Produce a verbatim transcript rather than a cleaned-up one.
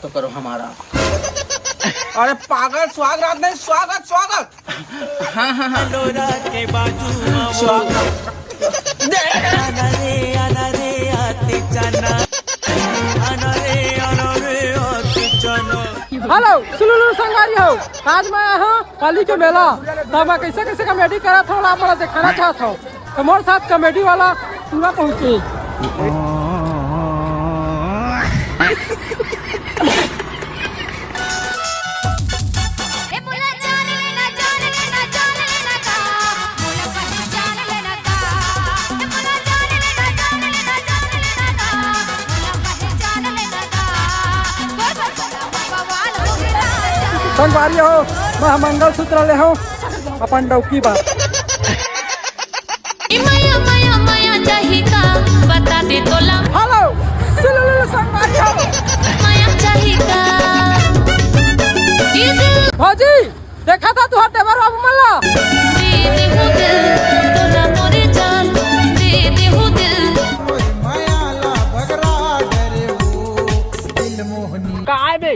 तो करो हमारा। अरे पागल, सुहाग रात नहीं, स्वागत, स्वागत। हाँ, हाँ, हाँ। लोरा के बाजू में वो स्वागत। आना रे, आना रे, आती चना। आना रे, आना रे, आती चना। Hello, सुलुलु संगवारी हो, आज मैं आए हँव काली के मेला, त मैं कइसे कइसे comedy करत हँव, आप मन ला देखाना चाहत हँव। त मोर साथ comedy वाला पूरा पहुँचे। संगवारी हो, मैं मंगलसूत्र ले हँव अपन डौकी बर। ए मया, मया, मया चाही का? बता दे तोला। Hello, सुलुलु संगवारी हो। मया चाही का? ए दिल भौजी, देखा था तुहार देवर बाबू मन ला। दे दे हूँ दिल, तोला मोरे जान, दे दे हूँ दिल। काय बे?